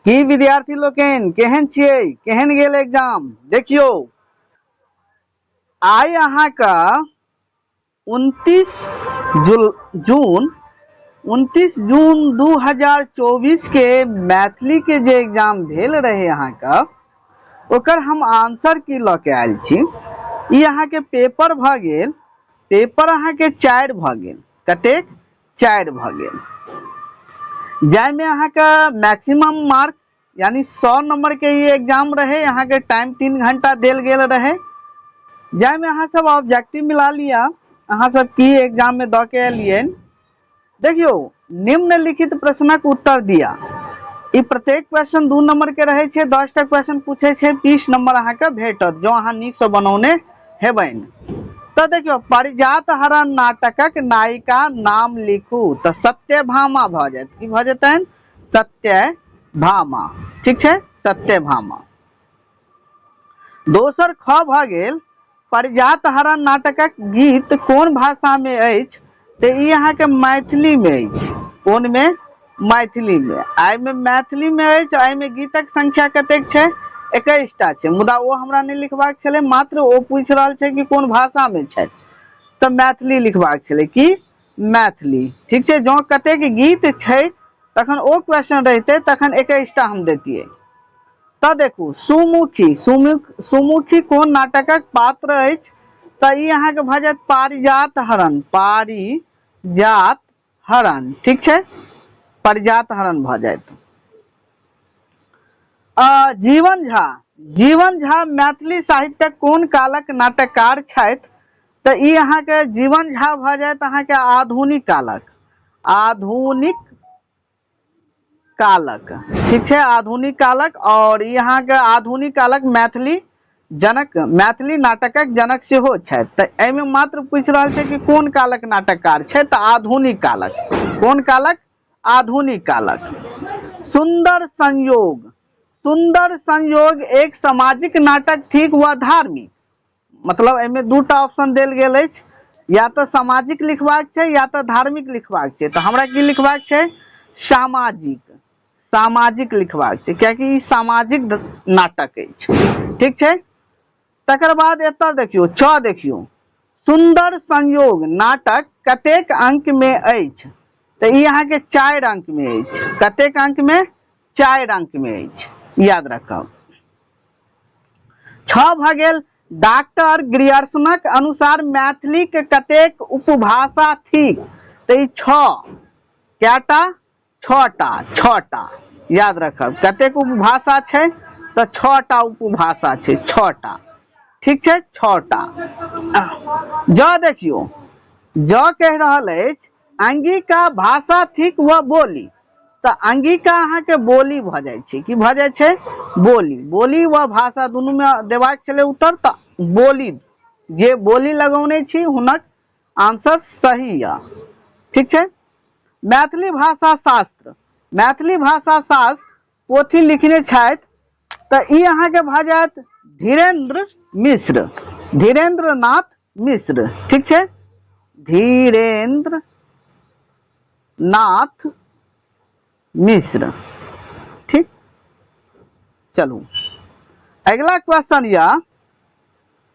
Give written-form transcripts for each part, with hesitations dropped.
की विद्यार्थी लोकनि केहन छियै, केहन गेल एग्जाम? देखियौ, आइ अहाँके 29 जून 29 जून 2024 के मैथिली के जे एग्जाम भेल रहे अहाँके, ओकर हम आंसर की लऽ के आयल छी। ई अहाँके पेपर भऽ गेल, पेपर अहाँके 4 भऽ गेल। कतेक? 4 भऽ गेल, जाहिमे अहाँके मैक्सिमम मार्क्स यानी 100 नंबर के ई एग्जाम रहे। अहाँके टाइम 3 घंटा देल गेल रहे, जाहिमे अहाँ सब ऑब्जेक्टिव मिला लिअ, अहाँ सब की एग्जाम में दऽ के एलियै। देखियौ, निम्नलिखित प्रश्नक उत्तर दिया। ई प्रत्येक क्वेश्चन 2 नंबर के रहे छै, 10 टा क्वेश्चन पूछे छै, 20 नंबर अहाँके भेटत जो अहाँ नीक से बनौने हेबनि। तऽ देखियौ, पारिजात हरण नाटकक नायिका नाम लिखू, तऽ सत्यभामा भऽ जायत। की भऽ जेतनि? सत्यभामा। ठीक छै, सत्यभामा। दोसर ख भऽ गेल, पारिजात हरण नाटकक गीत कोन भाषामे अछि? तऽ ई अहाँके मैथिलीमे अछि। कोनमे? मैथिलीमे। एहिमे मैथिलीमे अछि। एहिमे गीतक संख्या कतेक छै? 21टा छै। मुदा ओ हमरा नहि लिखबाक छलै, मात्र ओ पूछि रहल छै कि कोन भाषामे छै, तऽ मैथिली लिखबाक छलै। की? मैथिली। ठीक छै, जँ कतेक गीत छै तखन ओ क्वेश्चन रहितै, तखन 21टा हम दैतियै। तऽ देखू, सुमुखी, सुमुखी कोन नाटकक पात्र अछि? तऽ ई अहाँके भऽ जायत पारिजात हरण। पारिजात हरण, ठीक छै, पारिजात हरण भऽ जायत। जीवन झा, जीवन झा मैथिली साहित्यक कोन कालक नाटककार छथि? तऽ ई अहाँके जीवन झा भऽ जायत अहाँके आधुनिक कालक, आधुनिक कालक। ठीक छै, आधुनिक कालक। और ई अहाँके आधुनिक कालक मैथिली जनक, मैथिली नाटकक जनक सेहो छथि। तऽ एहिमे मात्र पूछि रहल छै कि कोन कालक नाटककार छै, तऽ आधुनिक कालक। कोन कालक? आधुनिक कालक। सुंदर संयोग, सुंदर संयोग एक सामाजिक नाटक थिक वा धार्मिक? मतलब एहिमे दूटा ऑप्शन देल गेल अछि, या तऽ सामाजिक लिखबाक छै या तऽ धार्मिक लिखबाक छै। तऽ हमरा की लिखबाक छै? सामाजिक, सामाजिक लिखबाक छै, कियाकि ई सामाजिक नाटक अछि। ठीक छै, तकर बाद एतऽ देखियौ, च देखियौ, सुंदर संयोग नाटक कतेक अंक में अछि? तऽ ई अहाँके 4 अंक में अछि। कतेक अंक में? 4 अंक में अछि, याद रखब। 6 भऽ गेल, डॉक्टर ग्रियर्सनक अनुसार मैथिली के कतेक उपभाषा थिक? तऽ ई 6। कएटा? 6टा, 6टा, याद रखब। कतेक उपभाषा छै? तऽ 6टा उपभाषा छै, 6टा। ठीक छै, 6टा। ज देखियौ, ज कहि रहल अछि अंगिका भाषा थिक व बोली? तऽ अंगिका अहाँके बोली भऽ जाइ छै। की भऽ जाइ छै? बोली। बोली व भाषा दुनूमे देबाक छलै उत्तर, तऽ बोली, जे बोली लगौने छी हुनक आंसर सही यऽ। ठीक छै। मैथिली भाषा शास्त्र, मैथिली भाषा शास्त्र पोथी लिखने छथि, तऽ ई अहाँके भऽ जायत धीरेन्द्र मिश्र, धीरेन्द्र नाथ मिश्र। ठीक छै, धीरेन्द्र नाथ मिश्र। ठीक, चलू अगला क्वेश्चन या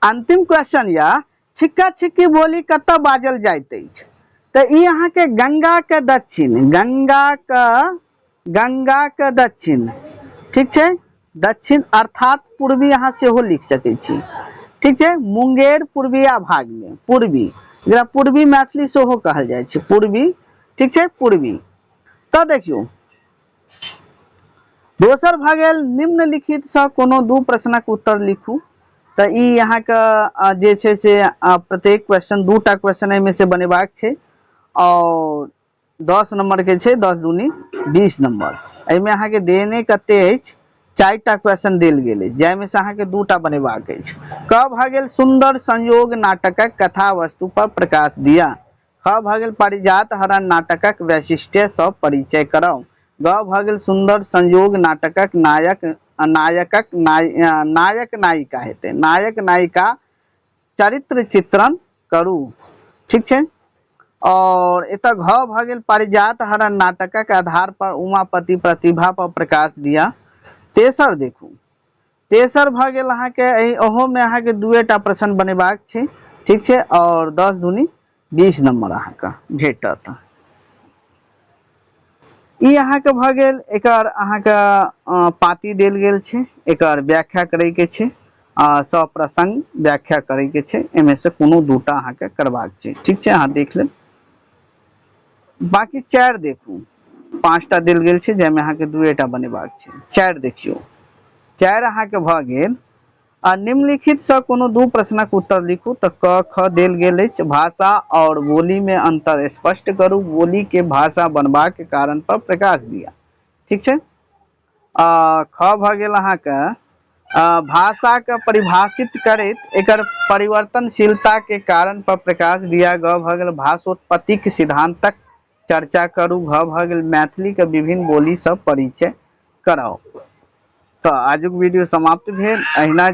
अंतिम क्वेश्चन या, छिक्का छिक्की बोली कतऽ बाजल जाइत अछि? तऽ ई अहाँके गंगा के दक्षिण, गंगा के, गंगा के दक्षिण। ठीक छै, दक्षिण अर्थात पूर्वी अहाँ सेहो लिख सकै छी। ठीक छै, मुंगेर पूर्विया भागमे, पूर्वी, एकरा पूर्वी मैथिली सेहो कहल जाइ छै, पूर्वी। ठीक छै, पूर्वी। तऽ देखियौ, दोसर भऽ गेल, निम्नलिखित सँ कोनो 2 प्रश्नक उत्तर लिखू। तऽ ई अहाँके जे छै से प्रत्येक क्वेश्चन 2टा क्वेश्चन एहिमे से बनेबाक छै और 10 नंबर के छै, 10 दूनी 20 नंबर। एहिमे अहाँके देने कते अछि? 4टा क्वेश्चन देल गेल अछि, जाहिमे से अहाँके 2टा बनेबाक अछि। क भऽ गेल, सुंदर संयोग नाटकक कथा वस्तु पर प्रकाश दिया। ख भऽ गेल, पारिजात हरण नाटकक वैशिष्ट्य सँ परिचय कराउ। ग भऽ गेल, सुंदर संयोग नाटकक नायक, नायकक नायक नायिका हेतै, नायक नायिका चरित्र चित्रण करू। ठीक छै, और एतऽ घ भऽ गेल, पारिजात हरण नाटकक आधार पर उमापति प्रतिभा पर प्रकाश दिया। तेसर देखू, तेसर भऽ गेल अहाँके, एहि ओहोमे अहाँके दुएटा प्रश्न बनेबाक छै, ठीक छै? आओर 10 दूनी 20 नम्बर अहाँके भेटत। ई अहाँके भऽ गेल। एकर अहाँके पाती देल गेल छै, एकर व्याख्या करैके छै, सप्रसंग व्याख्या करैके छै। एहिमे से कोनो दूटा अहाँके करबाक छै, ठीक छै? अहाँ देख लेब। बाकी 4 देखू, 5टा देल गेल छै, जाहिमे अहाँके दुएटा बनेबाक छै। 4 देखियौ, 4 अहाँके भऽ गेल आ निम्नलिखित सँ कोनो 2 प्रश्नक उत्तर लिखू। तऽ क ख देल गेल अछि। भाषा आओर बोलीमे अंतर स्पष्ट करू, बोलीके भाषा बनबाक कारण पर प्रकाश दिया, ठीक छै? ख भऽ गेल अहाँके भाषाके परिभाषित करैत एकर परिवर्तनशीलताके कारण पर प्रकाश दिया। ग भऽ गेल भाषोत्पत्तिक सिद्धांतक चर्चा करू। घ भऽ गेल मैथिलीके विभिन्न बोली सब परिचय कराउ। तऽ आजुक वीडियो समाप्त भेल। अहिना